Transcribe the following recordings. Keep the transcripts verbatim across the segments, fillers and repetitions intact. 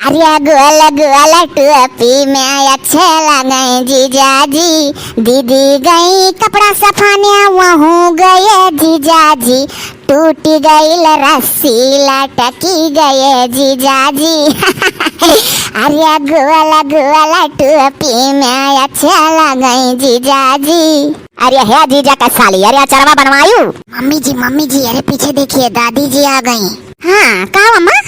अरे गोल गोल टोपी में अच्छे लगे जीजाजी, दीदी गई कपड़ा सफाने वहूँ गए जीजाजी, टूट गइल रस्सी लटकी गए जीजाजी। अरे गोल गोल टोपी में अच्छे लगे जीजाजी। अरे हे जीजा का साली, अरे अचरवा बनवायू। मम्मी जी, मम्मी जी, अरे पीछे देखिए, दादी जी आ गई। हाँ, का अम्मा?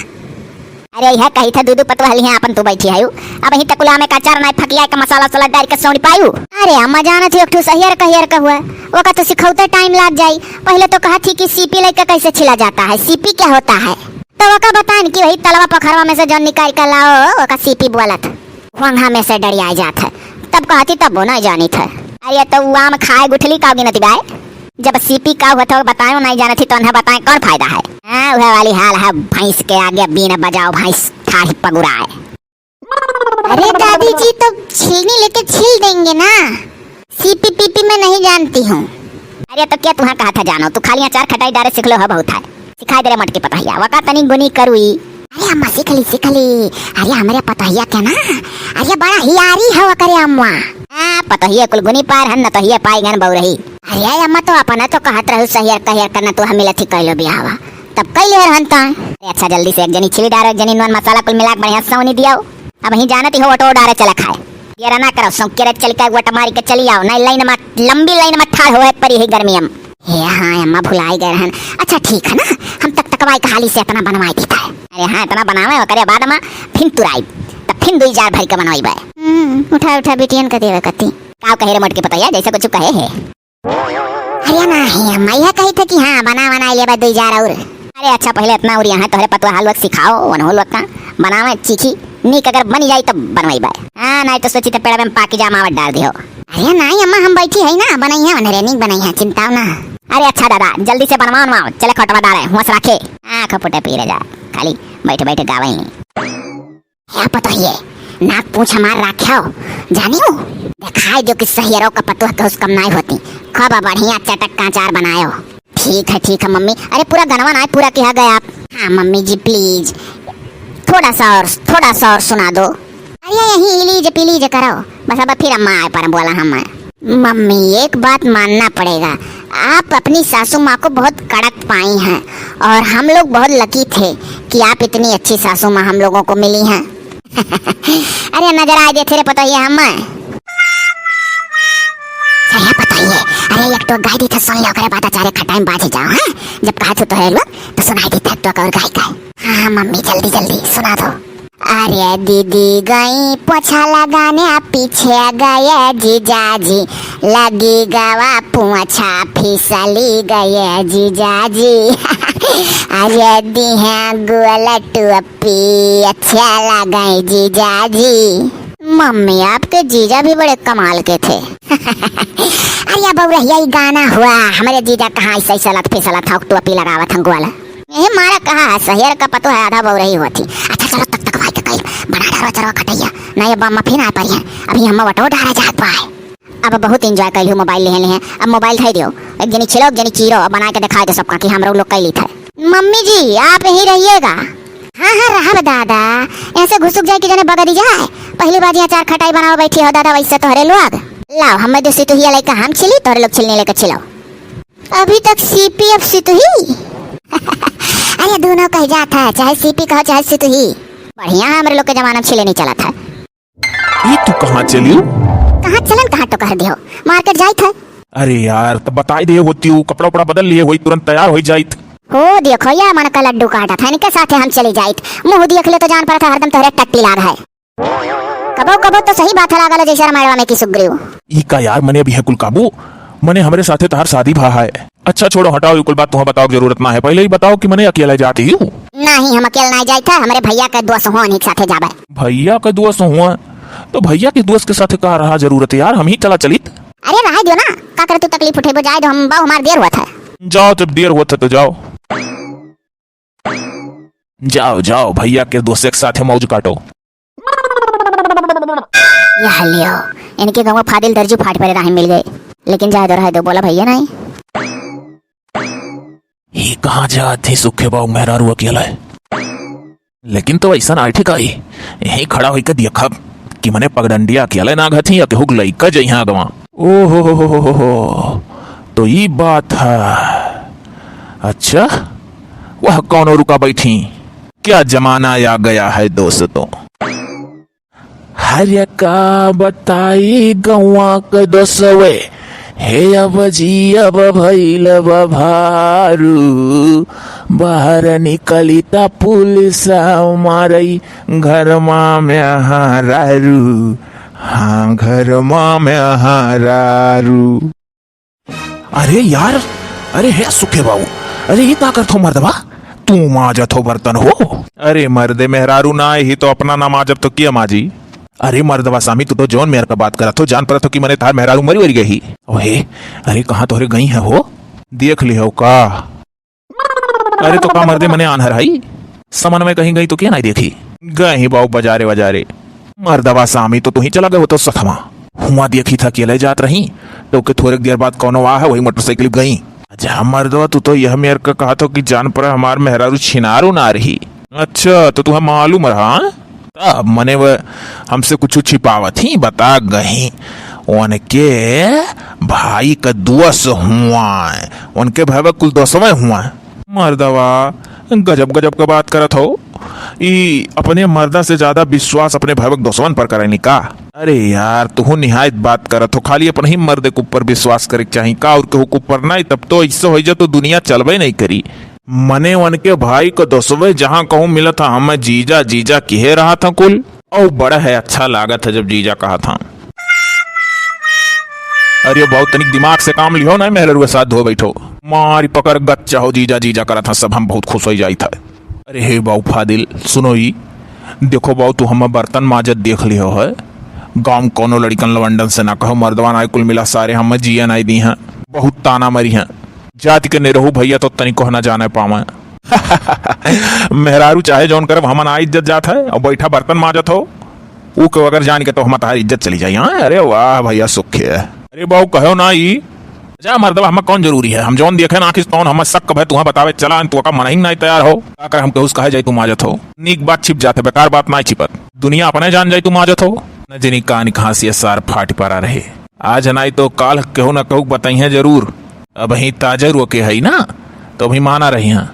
अरे यह कही था दूधू पतवा लिहे आपन तू बैठी है। अब ही तकुला में का अचार नाई फकिया के मसाला उसाला डाल के सौंड़ी पायू। अरे अम्मा जाना थी एक ठो सहियर कहियर का हुआ, ओका तो सिखौते टाइम लाग जाई। पहले तो कहा थी कि सीपी लइका कैसे छिला जाता है, सीपी क्या होता है? तो ओका बताइन कि वही तलवा पोखरवा में से जौन निकाल के लाओ, ओका सीपी बोलत। हुआंगा में से डरिया जात है। तब कहती तब वो नहीं जानित है। अरे तो वो आम खाए गुठली का गिनती बाय। जब सीपी का हुआ था बतायो नहीं जानत ही तो उन्हें बताए कौन फायदा है? हाँ, वह वाली हाल है भैंस के आगे बीन बजाओ भैंस ठाढ़ी पगुराए। अरे दादी जी तो छीलनी लेके छील देंगे ना, सीपी पीपी मैं नहीं जानती हूँ। अरे तो क्या तुहाँ कहा था जानो, तू खाली अचार खटाई डारे सीख लो है बहुत है। सिखाई दे रे मोटकी पतोहिया, वका तनी गुनी करुई। अरे अम्मा सीख ली, सीख ली। अरे हमरे पतोहिया के ना, अरे बड़ा हियारी है वकरे अम्मा। हाँ, पतोहिए कुल गुनी पार हन, न तो हिये पाई गन बउरही। अरे अम्मा तो अपने तो कहत रहू सहियर कहियर करना तू हम मिलत ही कैलो बियाहवा। तब कैले हर हन ता। अरे अच्छा जल्दी से एक जनी छिली डारो, एक जनी नून मसाला कुल मिला के बढ़िया सौनी दियाओ। अब ही जानत ही हो ऑटो डारे चला खाए। ये रना करो, सौंक के चल के वट मारी के चली आओ, नहीं लाइन में, लंबी लाइन में ठाड़ होए परी है गर्मी में। हे हाँ अम्मा भुलाई गए रहन। अच्छा ठीक है ना, हम तक तकवाई के हाली से इतना बनवाई देता है। अरे हाँ इतना बनावे ओकरे बाद में फिन तुराई, तब फिन दुई जार भर के बनवाई बे। हम्म, उठा उठा बेटियन का देवे कती। काव कहे रे मोटकी पतोहिया, जैसे कुछ कहे है। अरे नाही अम्मा, यह कही थे कि हाँ बना बना लेबे दुई जार और। अरे अच्छा पहले इतना और यहाँ तोहरे पतोहा लोग सिखाओ, वनहो लोग का बनावे चीखी, नीक अगर बनी जाई तब बनवाई बे। हाँ नहीं तो सोची तो पेड़ में पाकी जामावट डाल दियो। अरे नाही अम्मा, हम बैठी है ना, बनई है, उन्हें नीक बनई है, चिंता ना। अरे अच्छा दादा, जल्दी से बनवाओ, बनवाओ, चले खटवा डाले, हुआस राखे। आँख फुटे पी रह जा, खाली बैठ बैठ गावे। हे पतोहिए, नाक पूछ हमार राख्यो, जानियो? देखाई दियो कि सहियरो का पतोह के हुस कम नाई होती। खूब बढ़िया चटक का अचार बनायो। ठीक है, ठीक है मम्मी। अरे पूरा गनवा नाई पूरा किया गया आप। हाँ मम्मी जी, please, थोड़ा सा और, थोड़ा सा और सुना दो। अरे यही इलीज पिलीज करो, बस अब फिर अम्मा आए पर बोला हम। मम्मी, एक बात मानना पड़ेगा, आप अपनी सासू माँ को बहुत कड़क पाई हैं और हम लोग बहुत lucky थे कि आप इतनी अच्छी सासू माँ हम लोगों को मिली हैं। अरे नजर आए देते रे पतोहिया हम। अरे पतोहिए, अरे एक तो गाय दी था सुन ले, ओकरे बाद अचारे खटाई में बाज जाओ, हाँ? जब कहा तू तोहरे लोग तो सुनाई देते तो और गाय का। हाँ, हाँ मम्मी, जल्दी जल्दी सुना दो। अरे दीदी गई पोछा लगाने, पीछे गए जीजाजी, लगी गवा पोछा फिसली गए जीजाजी। अरे दी हैं गोल टोपी, अच्छा लगे जीजाजी। मम्मी, आपके जीजा भी बड़े कमाल के थे। अरे बउरहिया, ई गाना हुआ, हमरे जीजा कहाँ ऐसे ऐसे लत फिसलत था, टोपी लगावत हम गोल। यही मारा कहा है, सहियर का पतो है, आधा बउरही होती। अच्छा चलो, तक तक भाई के कई बना डारो चरवा खटैया, ना ये बम्मा फिर आ पाई है। अभी हम वटो डारा जात पाए। अब बहुत enjoy कैलू मोबाइल लेहे लेहे, अब मोबाइल धै दियो, एक जनी छिलो, एक जनी चीरो, अब बना के दिखा दे सबका कि हम लोग कैली थे। मम्मी जी, आप यहीं रहिएगा। हाँ, हाँ, रहब दादा, ऐसे घुसुक जाए कि जने बगदी जाए। पहली बार यहाँ चार खटाई बनाओ बैठी हो दादा, वैसे तोहरे लोग। लाओ, हमें दो सितुहिया लेके हम छिली, तोहरे लोग छिलनी लेके छिलो। अभी तक सीपी अब सितुही। अरे दोनों कह जात है, चाहे सीपी कहो चाहे सितुही। बढ़िया है, हमरे लोग के जमाना में छिले नहीं चलत है। ई तू कहाँ चलियो? कहाँ चलन, कहाँ तो कह दियो, मार्केट जाइत है। अरे यार, तब बताई दे होती हूँ, कपड़ा उपड़ा बदल लिए होई, तुरंत तैयार होई जाइत। हो देखो, या मन का लड्डू काटत है, इनके साथे हम चली जाइत। मुँह देख ले तो जान पड़त है, हरदम तोहरे टट्टी लाग है। कबो कबो तो सही बात है, लागल जैसे रामायण में की सुग्रीव। ई का यार, मने अभी है कुल काबू, मने हमरे साथे तहार शादी भा है। अच्छा छोड़ो, हटाओ, ये कुल बात तुहाँ बताओ के जरूरत ना है। पहले ही बताओ कि मने अकेला जाती हूँ। नहीं, हम अकेला नहीं जाइत है, हमरे भैया के दोस्त हो, उन्हीं के साथे जाबे। भैया के दोस्त हुआ, तो भैया के दोस्त के साथे का रहा जरूरत है यार, हम ही चला चलित। अरे रहा दियो ना, का करे तू तकलीफ उठेबो, जाए दो, हम बाऊ हमार देर हुआ था। जाओ, जब देर हुआ था तो जाओ। जाओ, जाओ, भैया के दोस्त के साथे मौज काटो। यह लियो, इनके गाँव फादिल दर्जू फाट पर राही मिल गए, लेकिन जाए दो, रहे दो, बोला भैया नहीं। ही कहाँ जात ही सुखे बाऊ मेहरारू अकेला है? लेकिन तो ऐसा ना ठीक आई, यहीं खड़ा होइके देखब कि मने पगडंडिया अकेले नागत ही या केहू के लइका जइहाँ अगवा। ओ हो हो हो हो हो हो, तो ई बात है। अच्छा, वह कौनो रुका बैठी, क्या जमाना आ गया है दोस्तों। हर का बताई गौवा के दोसवे, हे अब जी अब भइल बा भारू, बाहर निकली त पुलिस मारई घरमा में हरारू, हाँ घरमा में हरारू। अरे यार, अरे हे सुखे बाबू, अरे ई का करत हो मर्दवा? तू माजत हो बर्तन हो? अरे मर्दे, मेहरारू ना आई ही तो अपना ना माजब तो किया माजी? अरे मर्दवा सामी, तू तो जौन मेर का बात करत हो, जान परत हो कि मने तार मेहरारू मरी वरी गई ही। ओहे, अरे कहाँ तोहरे गई है हो? देख ली हो का? अरे तो का मर्दे, मने आन्हर हई? समन में कहीं गई तो क्या नहीं देखी? गए ही बाऊ बजारे वजारे। मर्दवा सामी तो तू ही चला गए हो तो सथवा। हुआ देखी था अकेले जात रही, तो के थोड़े देर बाद कौनो आ है, वही मोटरसाइकिल गई। अच्छा मर्दवा, तू तो यह मेर का कहा थो कि जान पर हमार मेहरारू छिनारू ना रही। अच्छा, तो तुम्हें मालूम रहा, हाँ? तब मने वह हमसे कुछ छिपावत ही बता गई। उनके भाई का दोस्त हुआ, उनके भाई कुल दोस्तवे हुआ। मर्दवा, गजब गजब का बात करत हो। ई अपने मर्दा से ज्यादा विश्वास अपने भाई के दोस्तवन पर करेनी का? अरे यार, तुहू निहायत बात करत हो। खाली अपने ही मर्दे के ऊपर विश्वास करे के चाही का, और केहू के ऊपर नहीं? तब तो इससे हो जा तो दुनिया चलबे नहीं करी। मने उनके भाई को दोस्तवे जहाँ कहूँ मिलत है, हमें जीजा जीजा किहे रहा था कुल। ओ बड़ा है, अच्छा लागत है जब जीजा कहा था। अरे बाऊ, तनिक दिमाग से काम लिहो ना, मेहररुआ साथ धो बैठो। मारी पकड़ गच्चा हो, जीजा जीजा करत हा सब, हम बहुत खुश हो जाई था। अरे हे बाऊ फादिल, सुनो ई, देखो बाऊ, तू हमें बर्तन माजत देख लिहो है, गाँव में कौनो लड़िकन लवंडन से ना कहो, मर्दवा ना कुल मिला सारे हमें जिया नहीं दी हैं, बहुत ताना मरी हैं। जाति के निरहू भैया तो तनिको ना जाने पावे। मेहरारू चाहे जौन करब, हमन आ इज्जत जात है, और बैठा बर्तन माजत हो, ऊ के अगर जान के तो हम तहार इज्जत चली जाई। हाँ, अरे वाह भैया, सुख है। अरे बाऊ, कहो ना ई। जा मर्दवा, हमें कौन जरूरी है, हम जौन देखे ना आँखी से तौन हमें शक भय तुहाँ बतावे चला, तू का मनही नहीं तैयार हो, का कर हम केहू से कहे जाई तू माजत हो। नीक बात छिप जात है, बेकार बात ना छिपत, दुनिया अपने जान जाई तू माजत हो। न जनी कान कहाँ से ये सार फाट पड़ा रहे, आज नाई तो काल केहू ना केहू बताई है जरूर। अब ही ताजा रुआ के है ना, तो अभी माना रही हैं।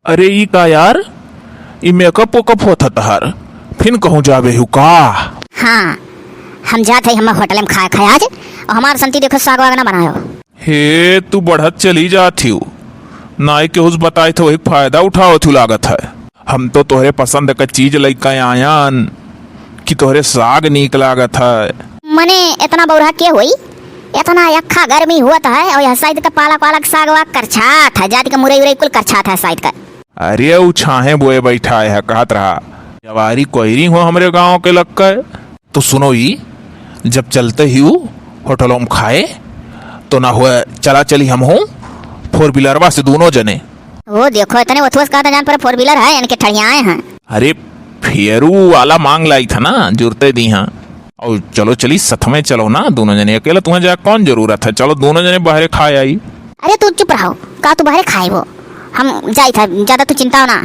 अरे ई का यार, ई मेकअप वेकअप होत ह तहार, फिन कहूँ जाबे हु का? हाँ, हम जात है, हमार होटल में खाए खाए आज, और हमार संती देखो साग वाग ना बनायो। हे, तू बढ़त चली जात हिउ, नाई केहू से बताई तो एक फायदा उठावत हिउ लागत है। हम तो तोहरे पसंद का चीज लइका आयन कि तोहरे साग नीक लागत है। मने इतना बौरा के होई, इतना यक्खा गर्मी हुअत है, और यह साइद का पालक वालक साग वाग करछात है, जाति का मुरई उरई कुल करछात है साइद का। अरे उ छाहे बोए बैठा है, कहत रहा, जवारी कोयरी हो हमरे गाँव के लग के। तो सुनो ई, जब चलते ही उ होटलों में खाए, तो ना हुआ चला चली हम हूँ फोर व्हीलरवा से दोनों जने। वो देखो, इतने ओथुअस कहता जान पर फोर व्हीलर है, इनके ठड़ियाए हैं। अरे फेरू वाला मांग लाई था ना, जुरते दी हाँ। और चलो चली सथ में चलो ना दोनों जने, अकेला तुम्हें जाए कौन जरूरत है, चलो दोनों जने बाहरे खाए आई। अरे तू चुप रहो, का तू बाहरे खाए वो, हम जाई था, ज्यादा तू चिंता हो ना।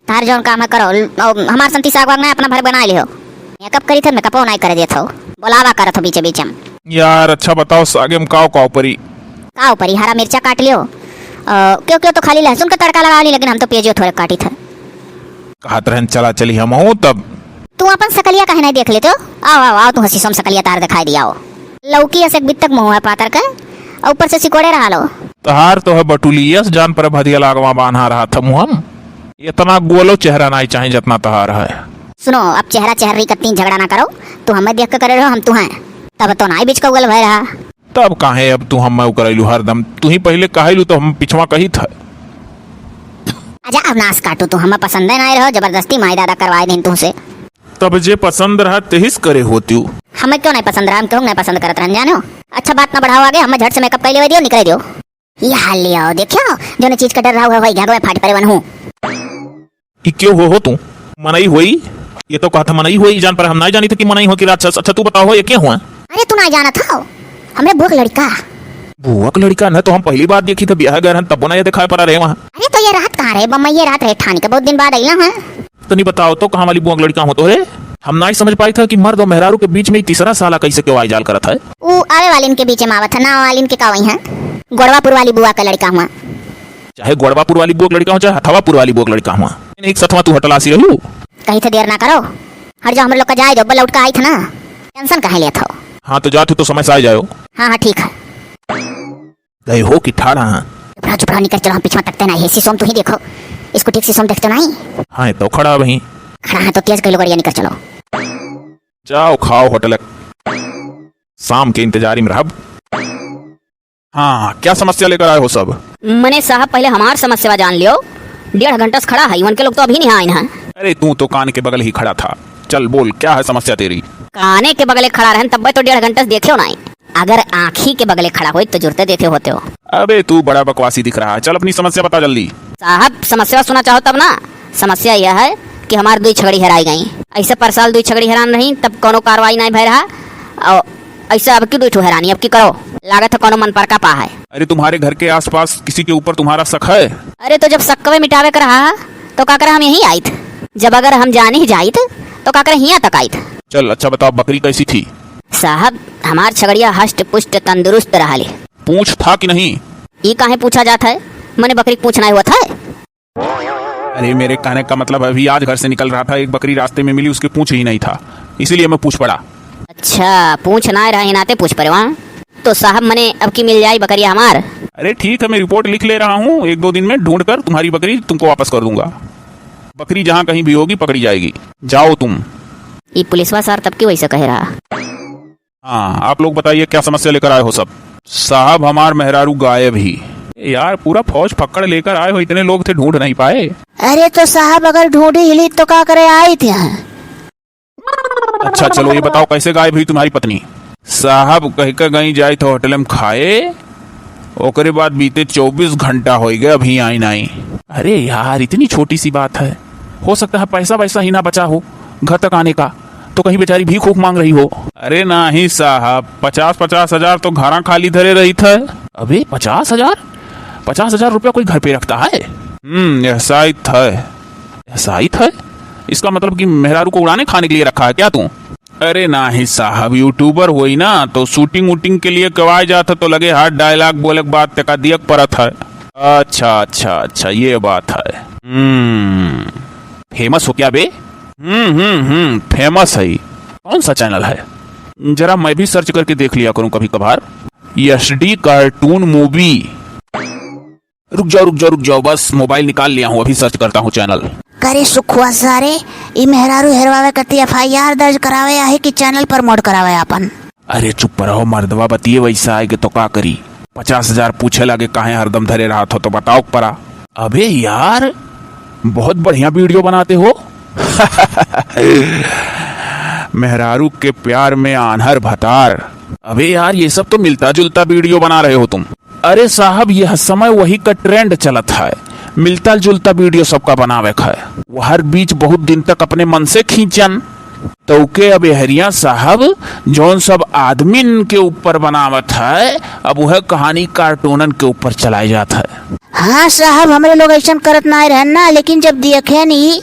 तार जौन काम है करो, और हमार संती साग वाग ना अपना भर बना लिहो। मेकअप करी थे, मेकअपो नाई करे देत हो, बोलावा करत हो बीचे बीचे में। यार अच्छा बताओ, सागे में काव काव परी? काव परी, हरा मिर्चा काट लियो। अ, क्यों क्यों तो खाली लहसुन का तड़का लगा ली, लेकिन हम तो प्याजो थोड़े काटी थे। कहत रहन चला चली हम हूँ तब। तू अपन सकलिया काहे नहीं देख लेते हो? आओ आओ आओ, तू हंसी सोम सकलिया तार दिखाई दिया हो। लौकी ऐसे बित्तक मुँह है पातर के, और ऊपर से सिकोड़े रहा लो। तहार तो है बटुलियस जान पर भदिया लागवा बान्हा रहा था मुहम। इतना गोलो चेहरा नाई चाहे जितना तहार है। सुनो, अब चेहरा चेहरी का तीन झगड़ा ना करो, तू हमें देख के करे रहो, हम तू हैं, तब तो नाई बीच का उगल भय रहा। तब काहे अब तू हमें उकरैलू हरदम, तू ही पहले कहैलू तो हम पिछवा कही था। आजा अब नाश काटू, तू हमें पसंद ना आए रहो, जबरदस्ती माई दादा करवाए दिन तुमसे। तब जे पसंद रहा तेहिस करे होती। हमें क्यों नहीं पसंद रहा, हम क्यों नहीं पसंद करत रहन जानो। अच्छा बात ना बढ़ाओ आगे, हमें झट से मेकअप कर लेवे दियो, निकले दियो। ये हाल ले आओ, देखियो, जोने चीज का डर रहा हुआ, वही घाघवे फाट परे वन हूँ। ई क्यों हो, हो तू? मनई होई? ये तो कहत मनई होई, जान पर हम नहीं जानी थे कि मनई हो कि राक्षस। अच्छा तू बताओ हो, ये क्या हुआ? अरे तू ना जानत हो, हमरे बुआ के लड़का। बुआ के लड़का न तो हम पहली बार देखी थे, ब्याह गए रहन तब ना ये दिखाई पड़ा रहे वहाँ। अरे तो ये रात कहाँ रहे? बम्बई ये रात रहे, ठानी के बहुत दिन बाद अइला है। तनी बताओ तो, कहाँ वाली बुआ के लड़िका हुआ तोहरे? हम नाहीं समझ पाइत ह कि मर्द और मेहरारू के बीच में ई तीसरा साला कैसे क्यों आइजाल करत है? ऊ आवे वालिन के बीच में आवत है, ना वालिन के का वही है? गोड़वापुर वाली बुआ के लड़िका हुआ। चाहे गोड़वापुर वाली बुआ के लड़िका हुआ, चाहे हथवापुर वाली बुआ के लड़िका हुआ, एक सथवा तू हटलासी रहू। कही थे देर ना करो, हट जाओ, हमरे लोग का जाए दो, लौट का आई था ना, टेंशन काहे लेत हो? हाँ, तो जात हो तो समय से आ जाओ। हाँ, हाँ, ठीक है। गए हो कि ठाड़ा हैं? चुप रहो, चुप रहो, निकर चलो, हम पीछे तकते नहीं है, शीशो में तू ही देखो, स्कूटी के शीशो में देखते नहीं। हाँ, तो खड़ा वहीं। खड़ा है तो तेज कह लो, गाड़िया निकर चलो। जाओ, खाओ होटल, शाम के इंतजारी में रहब। हाँ, क्या समस्या लेकर आए हो सब? मने साहब, पहले हमार समस्या जान लियो। डेढ़ घंटा से खड़ा है, उनके लोग तो अभी नहीं आए हैं। अरे, तू तो कान के बगल ही खड़ा था। चल बोल, क्या है समस्या तेरी? काने के बगले खड़ा रहन, तब तो डेढ़ घंटा से देखे हो नहीं। अगर आँखी के बगले खड़ा होई, तो जुरते देखे होते हो। अबे, तू बड़ा बकवासी दिख रहा है। चल, अपनी समस्या बता जल्दी। साहब, समस्या सुना चाहो तब ना। समस्या यह है कि हमार दुई छगड़ी हेराई गई। ऐसे पर साल दुई छगड़ी हेरान रही, तब कोनो कार्रवाई नहीं भय रहा। और ऐसे अब की दुई ठो हेरानी, अब की करो। लागत है कोनो मन पर का पा है। अरे, तुम्हारे घर के आसपास किसी के ऊपर तुम्हारा शक है? अरे, तो जब शक्कवे मिटावे के रहा, तो का करे हम यहीं आइत? जब अगर हम जानी ही जाइत, तो का करे हियां तक आइत? चल, अच्छा बताओ, बकरी कैसी थी? साहब, हमार छगड़िया हष्ट पुष्ट तंदुरुस्त रहली। पूंछ था कि नहीं? ई काहे पूछा जात है? मने बकरी के पूंछ नहीं होत है? अरे, मेरे कहने का मतलब है, अभी आज घर से निकल रहा था, एक बकरी रास्ते में मिली, उसके पूंछ ही नहीं था, इसीलिए मैं पूछ पड़ा। अच्छा, पूंछ ना रहे नाते पूछ पड़े वहाँ। तो साहब, मने अब की मिल जाई बकरिया हमार? अरे ठीक है, मैं रिपोर्ट लिख ले रहा हूँ, एक दो दिन में ढूंढ कर तुम्हारी बकरी तुमको वापस कर दूंगा। बकरी जहाँ कहीं भी होगी, पकड़ी जाएगी। जाओ तुम। ई पुलिसवा सर तब की वैसे कह रहा? हाँ, आप लोग बताइए, क्या समस्या लेकर आए हो सब? साहब, हमार मेहरारू गायब ही। यार, पूरा फौज फक्कड़ लेकर आए हो, इतने लोग थे, ढूंढ नहीं पाए। अरे तो साहब, अगर ढूंढी हिली तो का करे आई थे यहाँ? अच्छा, चलो ये बताओ, कैसे गायब हुई तुम्हारी पत्नी? साहब, कह के गई जाए तो होटल में खाए, ओकरे बाद बीते चउबीस घंटा हो गए, अभी आई नहीं। अरे यार, इतनी छोटी सी बात है, हो सकता है पैसा वैसा ही ना बचा हो घर तक आने का, तो कहीं बेचारी भीख ऊख मांग रही हो। अरे नहीं साहब, पचास पचास हजार तो घरा खाली धरे रही थे। अबे पचास हजार? पचास हजार रुपया कोई घर पे रखता है? हम्म, यह शायद है। यह शायद है? इसका मतलब कि मेहरारू को उड़ाने खाने के लिए रखा है क्या तू? अरे नाही साहब, YouTuber होई ना तो shooting वूटिंग के लिए कवाए जात है तो लगे हाथ dialogue बोले के बाद तेका दियक परत है। अच्छा अच्छा अच्छा, ये बात है। हम्म, famous हो क्या बे? हम्म हम्म हम्म, famous है। कौन सा channel है? जरा मैं भी search करके देख लिया करूँ कभी कभार। एस डी cartoon movie। रुक जाओ रुक जाओ रुक जाओ, बस mobile निकाल लिया हूँ, अभी search करता हूँ channel। करे सुखुआ सारे, ई मेहरारू हेरवावे कती F I R दर्ज करावे आहे कि channel promote करावे आपन? अरे चुप रहो मर्दवा, बतिये वैसा आए के तो का करी। पचास हजार पूछे लागे काहे हरदम धरे रहत हो, तो बताओ परा। अबे यार, बहुत बढ़िया video बनाते हो। मेहरारू के प्यार में आन्हर भतार। अबे यार, ये सब तो मिलता जुलता video बना रहे हो तुम। अरे साहब, यह समय वही का trend चलत है, मिलता जुलता video सबका बनावे का है। वो हर बीच बहुत दिन तक अपने मन से खींचन, तो के अब एहरिया साहब जौन सब आदमीन के ऊपर बनावत है, अब वह कहानी cartoonन के ऊपर चलाए जात है। हाँ साहब, हमरे लोग ऐसन करत नाय रहन ना, लेकिन जब देखे नी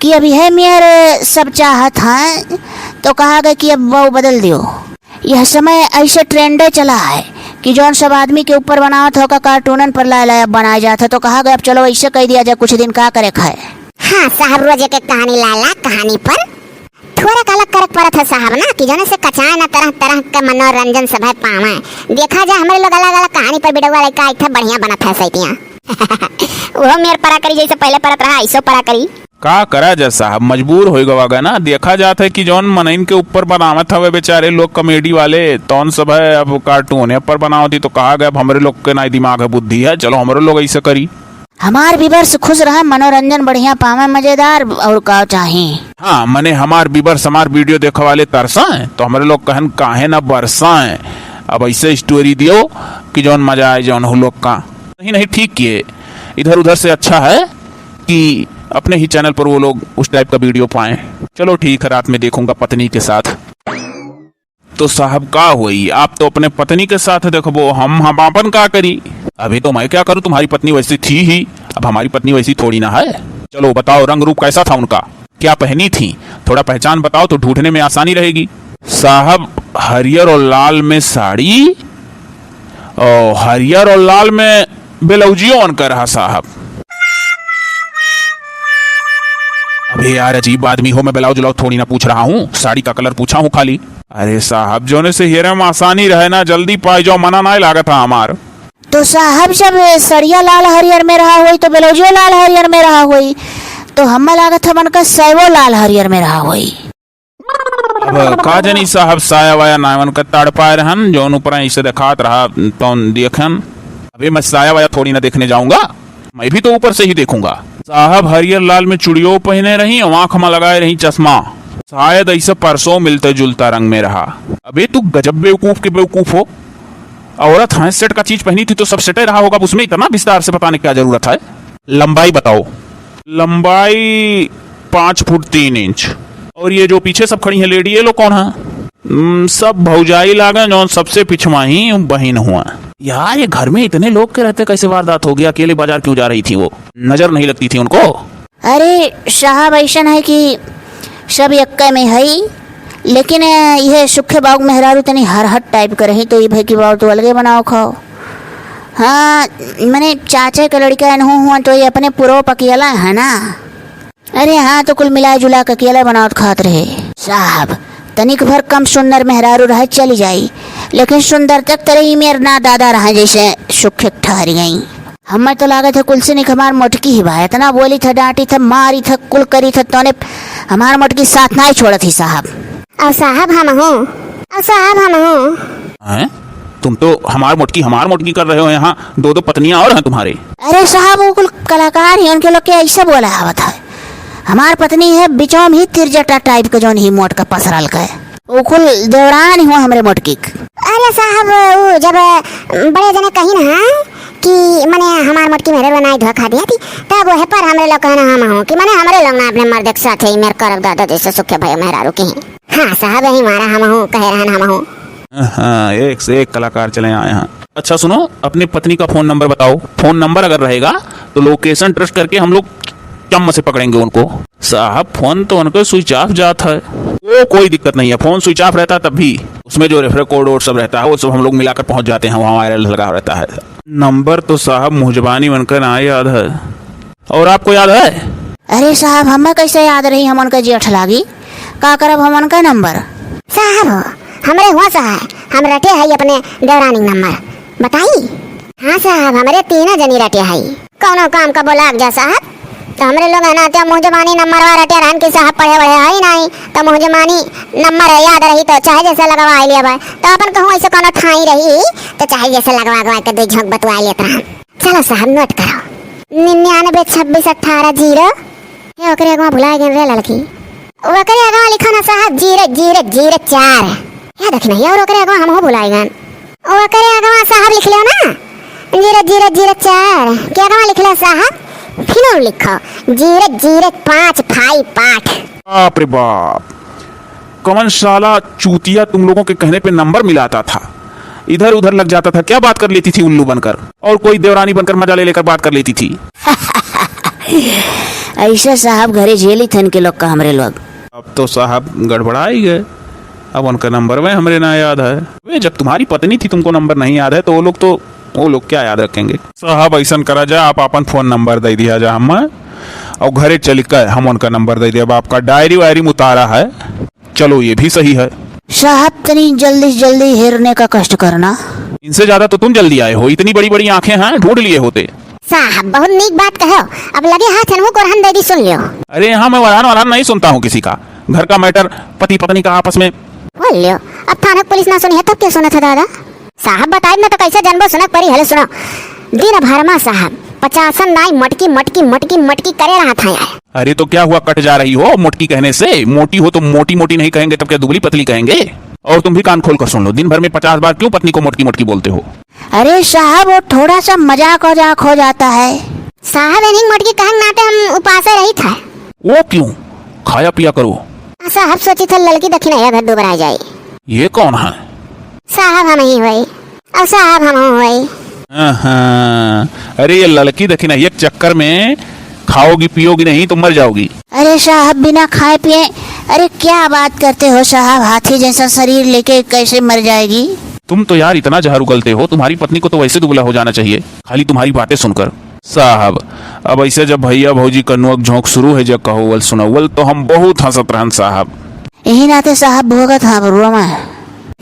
कि अब यह मेर सब चाहत हैं, तो कहा गए कि अब वो बदल दियो। यह समय ऐसे trendए चला है कि जौन सब आदमी के ऊपर बनावत हो का cartoonन पर लाए लाए अब बनाए जात है, तो कहा गए अब चलो ऐसे कह दिया जाए कुछ दिन, का करे खाए। हाँ साहब, रोज एक एक कहानी लाए ला कहानी पर थोड़ा अलग करे के परत है साहब ना, कि जौने से कचाए ना तरह तरह के मनोरंजन सभे पावे। देखा जाए हमरे लोग अलग अलग कहानी पर video लइका एक ठे बढ़िया बनत है सैतिया। वो मेर परा करी जैसे पहले परत रहा, ऐसो परा करी। का करा जा साहब, मजबूर होइ गवा गा ना। देखा जात है कि जौन मनइन के ऊपर बनावत हवे बेचारे लोग comedy वाले, तौन सब है अब cartoonए पर बनावत ही, तो कहा गया अब हमरे लोग के नाई दिमाग है, बुद्धि है, चलो हमरे लोग ऐसे करी। हमार viewers खुश रहे, मनोरंजन बढ़िया पावे, मजेदार, और का चाही। हाँ, मने हमार viewers हमार video देखे वाले तरसा है, तो हमरे लोग कहन काहे ना बरसा है। अब ऐसे story दियो कि जौन मजा आए जौन हो लोग का। नहीं, नहीं, ठीक किए, इधर उधर से अच्छा है कि अपने ही channel पर वो लोग उस type का video पाएं। चलो ठीक है, रात में देखूंगा पत्नी के साथ। तो साहब का होई, आप तो अपने पत्नी के साथ देखबो, हम, हम आपन का करी? अभी तो मैं क्या करूँ, तुम्हारी पत्नी वैसी थी ही, अब हमारी पत्नी वैसी थोड़ी ना है। चलो बताओ, रंग रूप कैसा था उनका? क्या पहनी थी? थोड़ा पहचान बताओ तो ढूंढने में आसानी रहेगी। साहब, हरियर और लाल में साड़ी, और हरियर और लाल में ब्लाउजियो उनका रहा साहब। अबे यार, अजीब आदमी हो, मैं ब्लाउज व्लाउज थोड़ी ना पूछ रहा हूँ, साड़ी का कलर पूछा हूँ खाली। अरे साहब, जोने से हेरे में आसानी रहे ना, जल्दी पाई जाओ, मना नाहीं लागत है हमार। तो साहब, जब सड़िया लाल हरियर में रहा होई, तो ब्लाउजियो लाल हरियर में रहा होई, तो हमें लागत है उनका सैवो लाल हरियर में रहा होई। अब का जानी साहब, साया वाया नायवन का ताड़ पाए रहन, जौन ऊपर ऐसे देखात रहा, तौन देखन। अभी मैं साया वाया थोड़ी ना देखने जाऊंगा, मैं भी तो ऊपर से ही देखूंगा। साहब हरियर लाल में चुड़ियो पहने रही और आंख में लगाए रही चश्मा, शायद ऐसा परसों मिलते जुलता रंग में रहा। अबे तू गजब बेवकूफ के बेवकूफ हो, औरत है, सेट का चीज पहनी थी तो सब सेटे रहा होगा, अब उसमें इतना विस्तार से बताने की क्या जरूरत है? लंबाई बताओ। लंबाई पाँच फुट तीन इंच। और ये जो पीछे सब खड़ी हैं लेडी, ये लोग कौन हैं? हम्म, सब भौजाई लागें, जौन सबसे पिछवा ही बहिन हुआ। यार, ये घर में इतने लोग के रहते कैसे वारदात हो गया? अकेले बाजार क्यों जा रही थी वो? नजर नहीं लगती थी उनको? अरे साहब, ऐसन है कि सब यक्का में है, लेकिन, अ, यह सुखे बाबू मेहरारू तनी हरहट टाइप के रही, तो ये भाई की बाबू तो अलगे बनाओ खाओ। हाँ, मने चाचा के लड़का एनहू हुआ तो ये अपने पुरो पकियला है ना। अरे हाँ, तो कुल मिला जुला के अकेला बनावत खात रहे। साहब, तनिक भर कम सुंदर मेहरारू रहे चली जाई, लेकिन सुंदर तक तरह ही मेर ना दादा रहे जैसे सुखे ठहर गई। हमें तो लागत है कुल से निक हमार मोटकी ही बा, इतना बोली था, डांटी था, मारी था, कुल करी था, तोने हमार मोटकी साथ नाहीं छोड़त ही साहब। और साहब हम हूँ, और साहब हम हूँ। हैं? तुम तो हमार मोटकी, हमार मोटकी कर रहे हो, यहाँ दो दो पत्नियाँ और हैं तुम्हारे। अरे साहब, वो कुल कलाकार ही, उनके लोग के ऐसे बोला आवत है। हमार पत्नी है बिचवा में ही तिरजटा टाइप के, जौन ही मोट का पसरल का है। वो कुल देवरान ही हुआ हमरे मोटकी के। अरे साहब, वो जब बड़े जने कही ना कि मने हमार मोटकी मेरे बनाई धोखा दिया थी, तब वह पर हमरे लोग कहना हम हो कि मने हमरे लोग ना अपने मर्द के साथ ही मेरे करब दादा जैसे सुखे भाई मेहरारू की हैं। हाँ साहब, यही मारा हम हो, कहे रहन हम हो। हाँ, एक से एक कलाकार चले आए हैं। अच्छा सुनो, अपनी पत्नी का फोन नंबर बताओ। फोन नंबर अगर रहेगा तो लोकेशन ट्रेस करके हम लोग चम्म से पकड़ेंगे उनको। साहब, फोन तो उनका स्विच ऑफ जात है। वो कोई दिक्कत नहीं है, फोन स्विच ऑफ रहता है तब भी उसमें जो रेफर कोड वोड सब रहता है, वो सब हम लोग मिलाकर पहुंच जाते हैं, वहाँ वायरल लगा रहता है। नंबर तो साहब मुँह जबानी उनका ना याद है। और आपको याद है? अरे साहब, हमें कैसे याद रही, हम उनका जेठ लागी, का करब हम उनका नंबर? साहब, हमरे हुआ सहाय, हम रटे है अपने देवरानी नंबर, बताई? हाँ साहब, हमरे तीनों जनी रटे है। कौनो काम का बोला जा साहब, तो हमरे लोग है ना, तो मुँह जबानी नंबर वा रटे रहन कि साहब पढ़े वढ़े है नहीं, तो मुँह जबानी नंबर है, याद रही तो चाहे जैसे लगवा लिया भाई, तो अपन कहूँ ऐसे कौनो ठाई रही, तो चाहे जैसे लगवा गवा के दो झोंक बतवा लेत रहन। चलो साहब, नोट करो, निन्यानवे छब्बीस अठारह जीरो। ए, ओकरे अगवा भुलाए गए रे लड़की। ओकरे अगवा लिखो ना साहब, जीरो जीरो जीरो चार। या देखी नहीं, और ओकरे अगवा हम हो भुलाए गए। ओकरे अगवा साहब लिख लो ना, जीरो जीरो जीरो चार। के अगवा लिख लो साहब, फिर लिखो, जीरो जीरो पाँच फाइव आठ। बाप रे बाप, कौन साला चूतिया तुम लोगों के कहने पे नंबर मिलाता था, इधर उधर लग जाता था, क्या बात कर लेती थी उल्लू बनकर, और कोई देवरानी बनकर मजा ले लेकर बात कर लेती थी। ऐसे साहब घरे झेली थन के लोग का हमरे लोग। अब तो साहब गड़बड़ा ही गए, अब उनका नंबर वह हमरे ना याद है। वे जब तुम्हारी पत्नी थी तुमको नंबर नहीं याद है तो वो लोग तो, वो लोग क्या याद रखेंगे? साहब ऐसन करा जा, आप अपन फोन नंबर दे दिया जा हमें, और घरे चल के हम उनका नंबर दे दिया। अब आपका डायरी वायरी में उतारा है, चलो, ये भी सही है। साहब, तनी जल्दी से जल्दी हेरने का कष्ट करना। इनसे ज्यादा तो तुम जल्दी आए हो, इतनी बड़ी बड़ी आंखें हैं, ढूंढ लिए होते। साहब, बहुत नीक बात कहो, अब लगे हाथ हनहु को रहन दे दी, सुन लियो। अरे, यहाँ मैं वरान वरान नहीं सुनता हूँ किसी का, घर का मैटर पति पत्नी का आपस में। बोल लियो, अब थाना पुलिस ना सुनी है तब क्या सुना था दादा? साहब बताइब ना तो कैसे जनबो सुनक परी। हेलो सुनो, दिन भर मा साहब पचासन दाई मटकी मटकी मटकी मटकी करे रहा था यार। अरे तो क्या हुआ, कट जा रही हो मोटकी कहने से? मोटी हो तो मोटी मोटी नहीं कहेंगे, तब क्या दुबली पतली कहेंगे? और तुम भी कान खोल कर सुन लो, दिन भर में पचास बार क्यों पत्नी को मोटकी मोटकी बोलते हो? अरे साहब, वो थोड़ा सा मजाक वजाक हो जाता है। साहब, इन्हीं मोटकी कहन नाते हम उपासे रही था। वो क्यों? खाया पिया करो। साहब सोची था ललकी दखिनैया घर दुबरा जाए। ये कौन है? साहब हम ही होई। और साहब हम होई। हाँ, हाँ। अरे ये ललकी दखिनैया के चक्कर में खाओगी पियोगी नहीं तो मर जाओगी। अरे साहब, बिना खाए पिए, अरे क्या बात करते हो साहब, हाथी जैसा शरीर लेके कैसे मर जाएगी? तुम तो यार इतना जहर उगलते हो, तुम्हारी पत्नी को तो वैसे दुबला हो जाना चाहिए, खाली तुम्हारी बातें सुनकर। साहब, अब ऐसे जब भैया भौजी कनुअक झोंक शुरू है, जब कहोवल सुनौवल, तो हम बहुत हंसत रहन साहब। यही नाते साहब भोगत हाँ बरुआ में।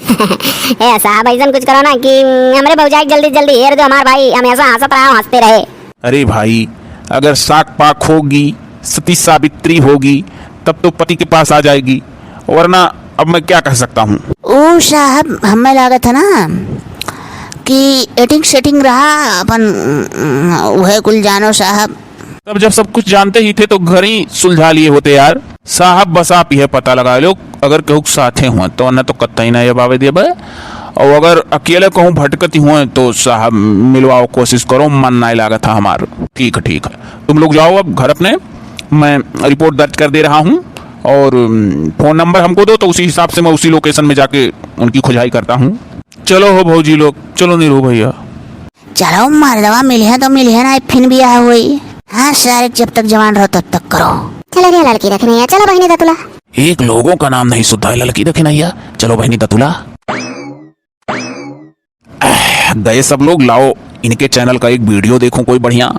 ए साहब, ऐसन कुछ करो ना कि हमरे भौजाई के जल्दी जल्दी हेर दो हमार भाई, हमेशा हंसत रहा, हंसते रहे। अरे भाई, अगर साक पाक होगी, सती सावित्री होगी, तब तो पति के पास आ जाएगी, वरना अब मैं क्या कह सकता हूँ। ओ साहब, हमें लागत है ना कि एटिंग सेटिंग रहा अपन, उहे कुल जानो साहब। तब जब सब कुछ जानते ही थे तो घर ही सुलझा लिए होते यार। साहब बस आप यह पता लगा लो, अगर केहू के साथे हुए तो न तो कतई ना ये बावे देबे, और अगर अकेले कहूँ भटकती हुए तो साहब मिलवाओ, कोशिश करो, मन ना लागत है हमार। ठीक है, ठीक है, तुम लोग जाओ अब घर अपने, मैं रिपोर्ट दर्ज कर दे रहा हूँ और, उम, फोन नंबर हमको दो तो उसी हिसाब से मैं उसी लोकेशन में जाके उनकी खुजाई करता हूँ। चलो हो भौजी लोग, चलो नीरू भैया। चलो मर्दवा मिलिहे तो मिलिहे ना, फिन बियाह होई। हाँ सारे, जब तक जवान रहो तब तक करो। चलो रे ललकी दखिनैया, चलो बहिनी दतुला। एक लोगों का नाम नहीं सुधरा है ललकी दखिनैया। चलो बहिनी दतुला। आह, गए सब लोग, लाओ इनके चैनल का एक वीडियो देखो कोई बढ़िया।